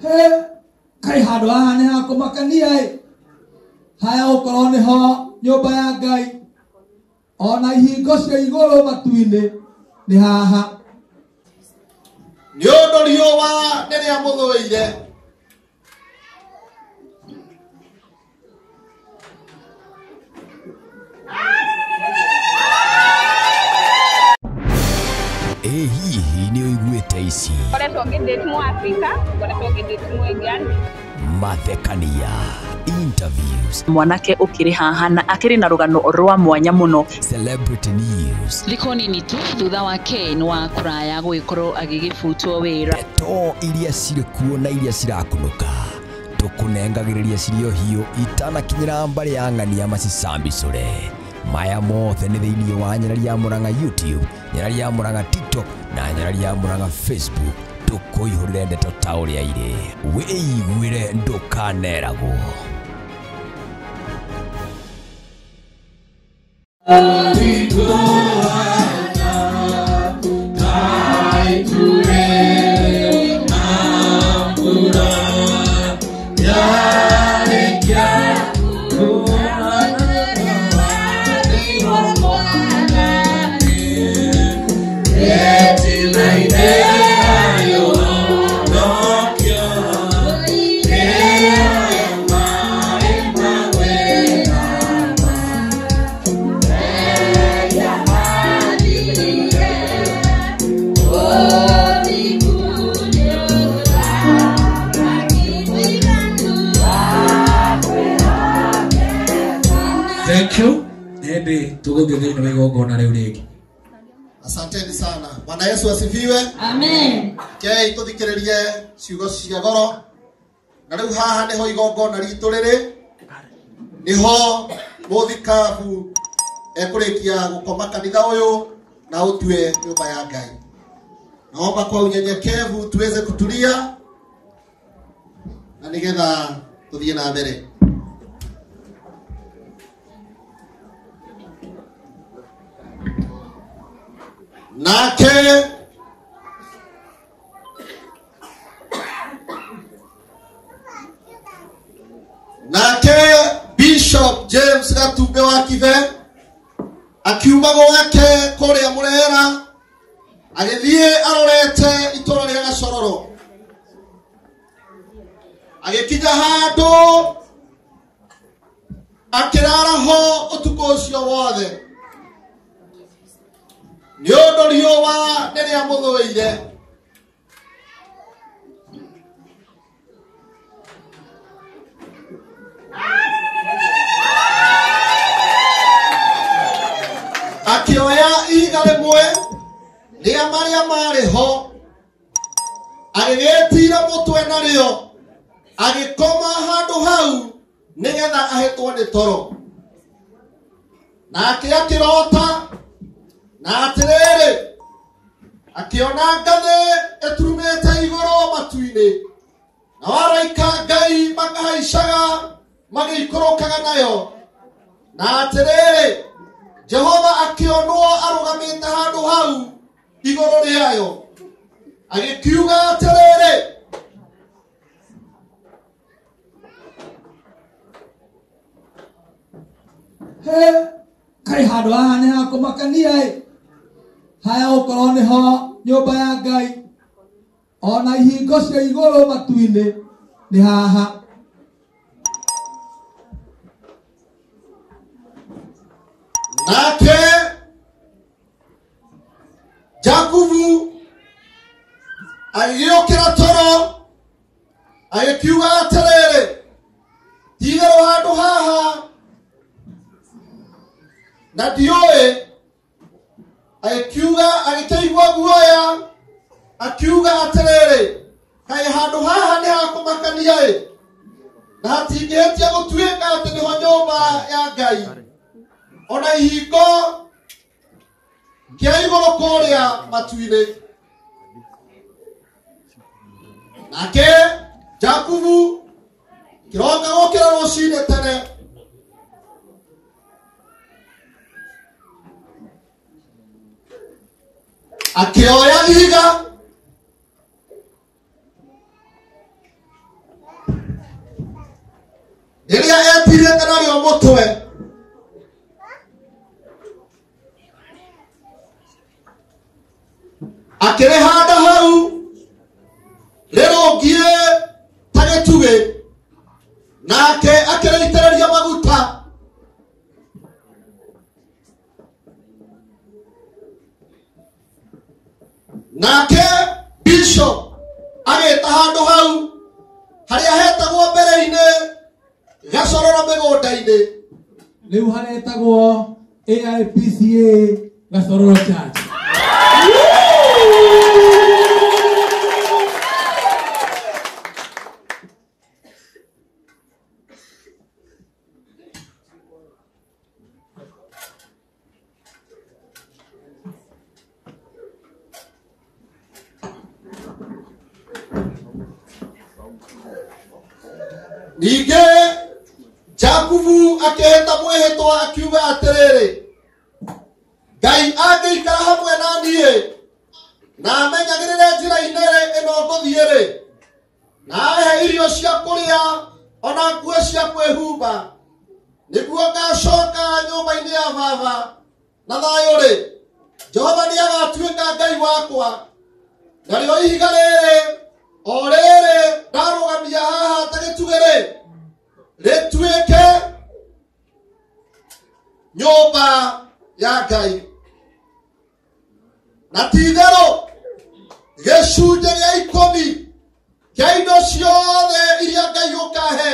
He kaĩ handũ haha nĩ hakũmakania ĩ, haya gũkorwo nĩho nyũmba ya Ngai, ona ihingo cia igũrũ matu-inĩ nĩ haha. Nĩ ũndũ riũa nĩ rĩamũthũire. Ĩ hihi nĩ ũiguĩte ici? Ngoretwo ngĩdate Mũafrika, ngoretwo ngĩdate Mũindian. Mathekania, interviews, Mwanake ũkĩrĩ haha na akĩrĩ na rũgano rwa mwanya mũno. Celebrity news, Thikũ nini tu thutha wa Ken wa kũraya gũgĩkorwo agĩgĩbutwo wĩra. Ndeto iria cirĩ kuo na iria cirakunũka tũkũnengagĩrĩria cirĩ o hiũ itanakinyĩra mbarĩ ya ng'ania macicambicũre. Maya mothe nĩ thĩinĩ wa Nyarari ya Mũrang'a YouTube, Nyarari ya Mũrang'a TikTok na Nyarari ya Mũrang'a Facebook. Tũkũihũrĩre ndeto ta ũrĩa irĩ, wĩiguĩre ndũkaneragwo. Thank you. Nĩ hĩndĩ tũgũthiĩ thĩinĩ wa igongona rĩu rĩngĩ. Asanteni sana. Bwana Yesu asifiwe. Amen. Kei tuthikiririe ciugo cia goro. Na riu haha niho igongona ritu riri. Niho muthikabu ekurikia gukoma kanitha uyu na utue nyumba ya Ngai. Naomba kwa unyenyekevu tuweze kutulia na nigetha tuthie na mbere. Nake Bishop James Gatumbe wa Kibe akiuma gwake kuria Murera agithie arorete itura ria Gacororo, agikinya handu akirara ho utuku ucio wothe nĩ ũndũ riũa nĩ rĩamũthũire. Akĩoya ihiga rĩmwe rĩa marĩa marĩ ho, agĩgĩtira mũtwe narĩo, agĩkoma handũ hau nĩgetha ahĩtwo nĩ toro. Nake akĩrota, na atĩrĩrĩ, akĩona ngathĩ ĩturumĩte igũrũ matu-inĩ, na araika Ngai makahaicaga magĩikũrũkaga nayo. Na atĩrĩrĩ, Jehova akĩonwo arũgamĩte handũ hau igũrũ rĩayo, agĩkiuga atĩrĩrĩ, He kaĩ handũ haha nĩ hakũmakania ĩ, haya gũkorwo nĩho nyũmba ya Ngai, ona ihingo cia igũrũ matu-inĩ nĩ haha. Nake Jakubu agĩũkĩra toro, agĩkiuga atĩrĩrĩ, ti-itherũ handũ haha na ndiũĩ. Agĩkiuga, agĩkĩigua guoya, akiuga atĩrĩrĩ, kaĩ handũ haha nĩ hakũmakania ĩ, na hatingĩhĩtia gũtuĩka atĩ nĩho nyũmba ya Ngai, ona ihingo kĩa igũrũ kũrĩa matu-inĩ. Nake Jakubu kĩroka gũkĩra rũcinĩ tene, akĩoya ihiga Rĩrĩa etirĩte narĩo mũtwe akĩrĩhanda hau rĩrũngiĩ ta gĩtugĩ, nake akĩrĩitĩrĩria maguta. Nake bishop agĩta handũ hau harĩa hetagwo mbere-inĩ Gacororo mĩgũnda-inĩ. Rĩu haretagwo AIPCA Gacororo Church. Ningĩ Jakubu akĩhĩta mwĩhĩtwa akiuga atĩrĩrĩ, Ngai angĩikara hamwe na niĩ na amenyagĩrĩre njĩra-inĩ ĩno ngũthiĩ-rĩ, na ahe irio cia kũrĩa ona nguo cia kwĩhumba, nĩguo ngacoka nyũmba-inĩ ya baba na thayũ-rĩ, Jehova nĩagatuĩka Ngai wakwa, narĩo ihiga rĩrĩ o rĩrĩ ndarũgamia haha ta gĩtugĩ-rĩ, rĩtuĩke nyũmba ya Ngai. Na ti-itherũ gĩcunjĩ gĩa ikũmi kĩa indo ciothe iria Ngai ũkahe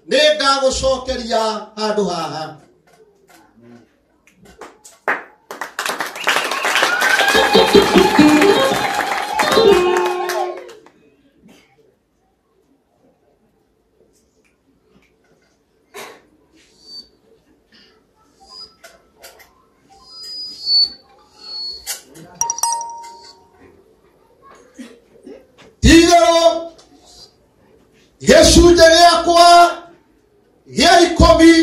nĩngagũcokeria handũ haha. Ti-itherũ gĩcunjĩ gĩakwa gĩa ikũmi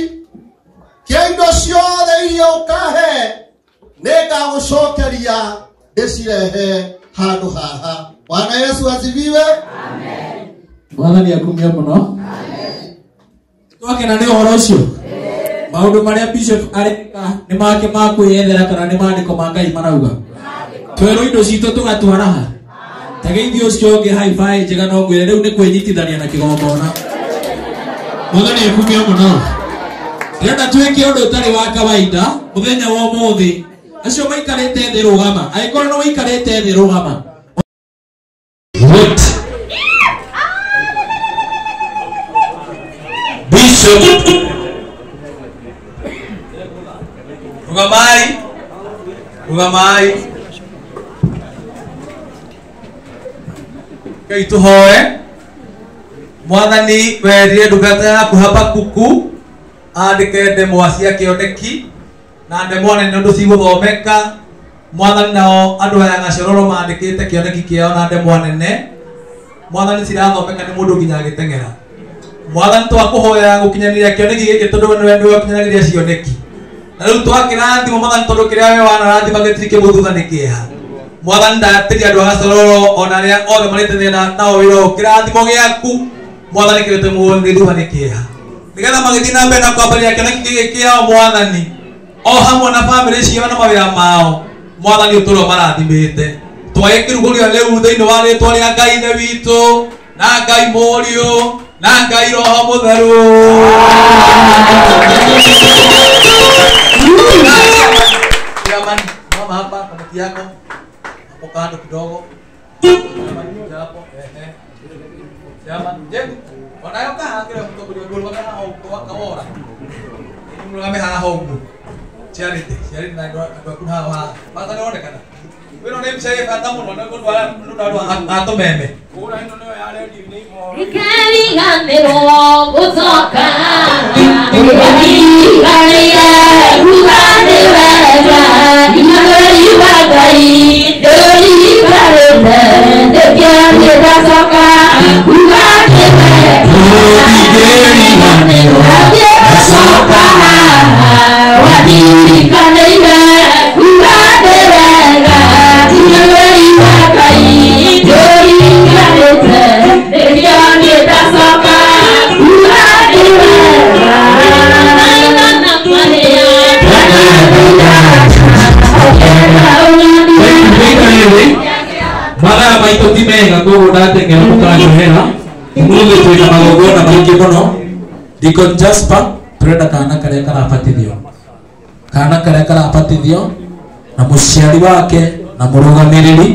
kĩa indo ciothe iria ũkahe nĩngagũcokeria ndĩcirehe handũ haha. Bwana Yesu asifiwe. Mwathani akumio mũno. Twakena nĩ ũhoro ũcio. Maũndũ marĩa bishop areka nĩ make ma kwĩyethera kana nĩ maandĩko ma Ngai marauga. Twerwo indo citũ tũgatwara ha. Tageithio ũcio ũngĩ hi-fi njega no ngwĩre rĩu nĩ kwĩnyitithania na kĩgongona. Mwathani akumio mũno. Ndĩrenda twĩke ũndũ ũtarĩ wa kawaida mũthenya wa ũmũthĩ. Acio maikarĩte thĩ rũgama. Angĩkorwo nĩ wĩikarĩte thĩ rũgama. Wait. Bishop. Rugamai. Rugamai. Ngai tũhoe. Mwathani werire ndungata yaku Habakuku andĩke ndemwa cia kĩoneki na ndemwa nene ũndũ cigũthomeka. Mwathani nao andũ aya Gacororo mandĩkĩte kĩoneki kĩao na ndemwa nene. Mwathani cirathomeka nĩ mũndũ nginya agĩteng'era. Mwathani twakũhoya gũkinyanĩria kĩoneki gĩkĩ tondũ we nĩwe ũkinyanagĩria cioneki. Na rĩu twakĩrathimwo Mwathani tondũ kĩrĩa we wanarathima gĩtirĩ kĩmwe thutha nĩ kĩeha. Mwathani ndatĩria andũ a Gacororo ona arĩa othe marĩte thĩna nao wĩra ũyũ kĩrathimo gĩaku Mwathani kĩrĩte muoyo nĩ thutha nĩ kĩeha. Nĩgetha magĩthiĩ na mbere na kwambĩrĩria kĩoneki gĩkĩ kĩao Mwathani o hamwe na bamĩrĩ ciao na mawĩra mao Mwathani ũtũũre ũmarathimĩte. Twagĩkĩrugũria rĩu thĩinĩ wa rĩtwa rĩa Ngai Ithe witũ na Ngai Mũriũ na Ngai Roho Mũtheru. Mama hapa kamati yako hapo kando kidogo. Hapo ehe. Chama jengu wanayo kahangire mutongoria ndũrũgame haha ũguo wakawora. Ni mũrũgame haha ũguo. Charity, charity na andũ aku haha haha. Bata nĩũronekana. Wĩno nĩ mbica ĩ bata mũno nĩ kũndwara nĩ andũ a tũmeme. Kũra ĩno nĩyo ya redio-inĩ imwe. Ndikariganĩrwo gũcoka ndikariganĩire kuga nĩ wega ndikariganĩire Ngai ndũriganĩte nĩkĩo niĩ ndacoka kuga nĩ wega ndikariganĩrwo gũcoka wandirikanĩire kuga nĩ wega ndikariganĩire Ngai ndũriganĩte nĩkĩo niĩ ndacoka kuga nĩ wega. Wega koguo ndateng'era mũkanjohera ũmũthĩ twĩna magongona maingĩ mũno. Deacon Jasper tũrenda kana karĩa karabatithio, kana karĩa karabatithio na mũciari wake na mũrũgamĩrĩri.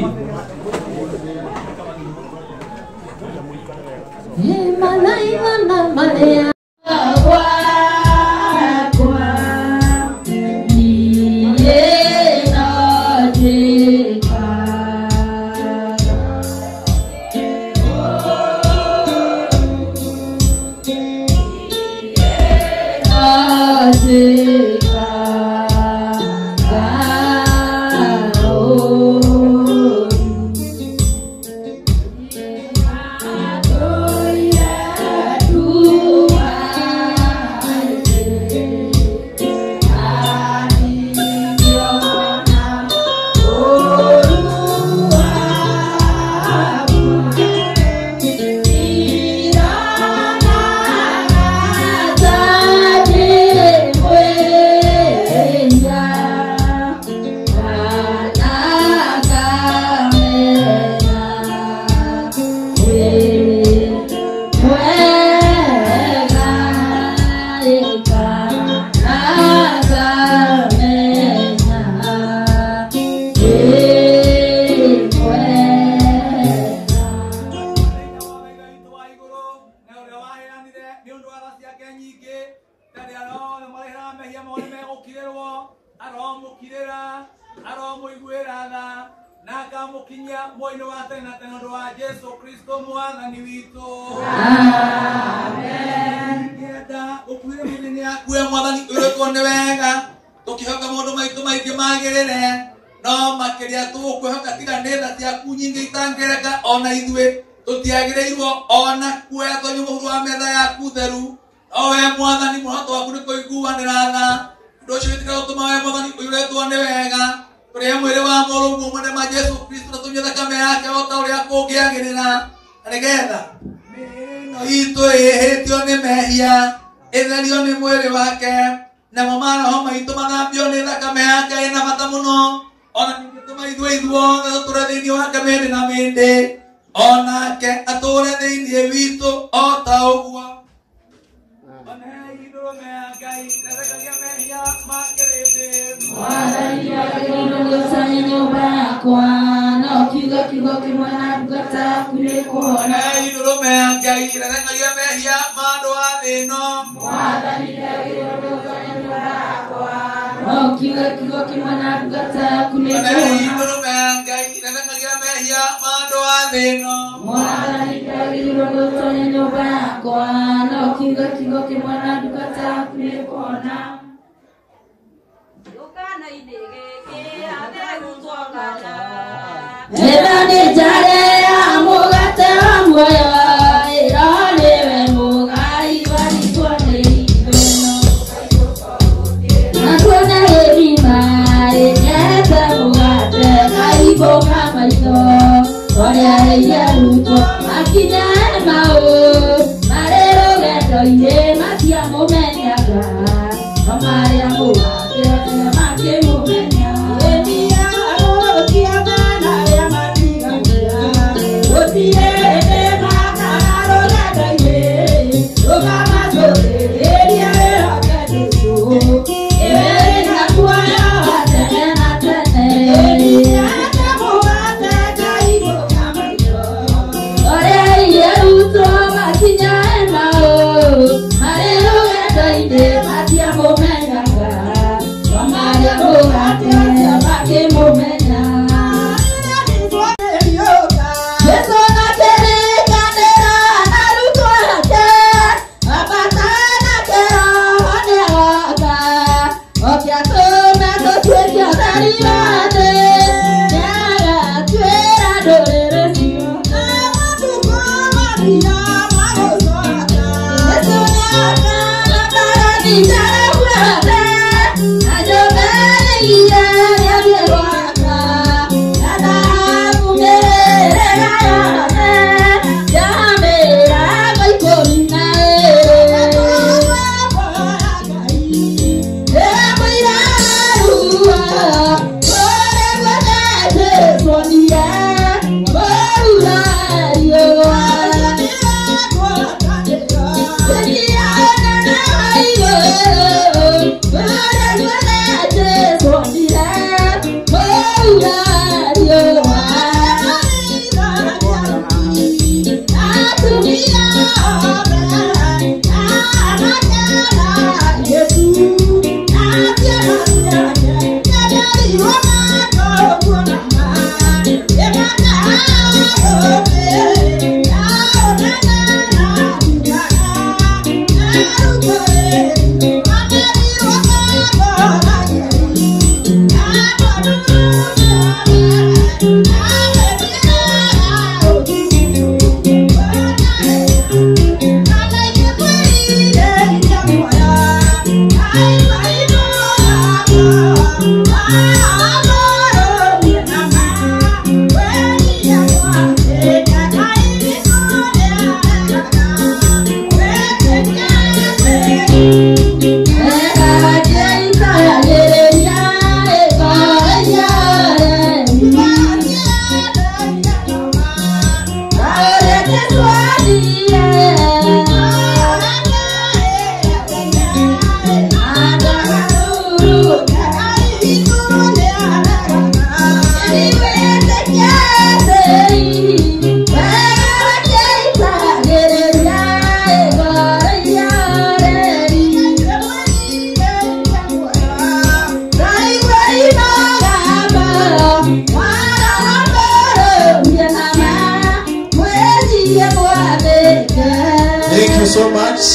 so much.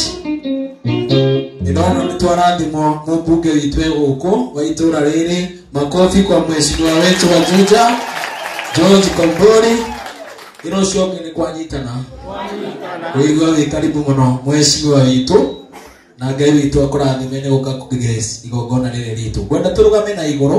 Nĩndona nĩ twarathimwo mũmbunge witũ e gũkũ wa itũra rĩrĩ. Makofi kwa mheshimiwa wetu wa Juja George Kombori. Ĩno ũcio ũngĩ nĩ kwanyitana wĩigua wĩ karibu mũno mheshimiwa witũ, na Ngai witũ akũrathime nĩ gũka kũgrace igongona rĩrĩ ritũ. Ngwenda tũrũgame na igũrũ.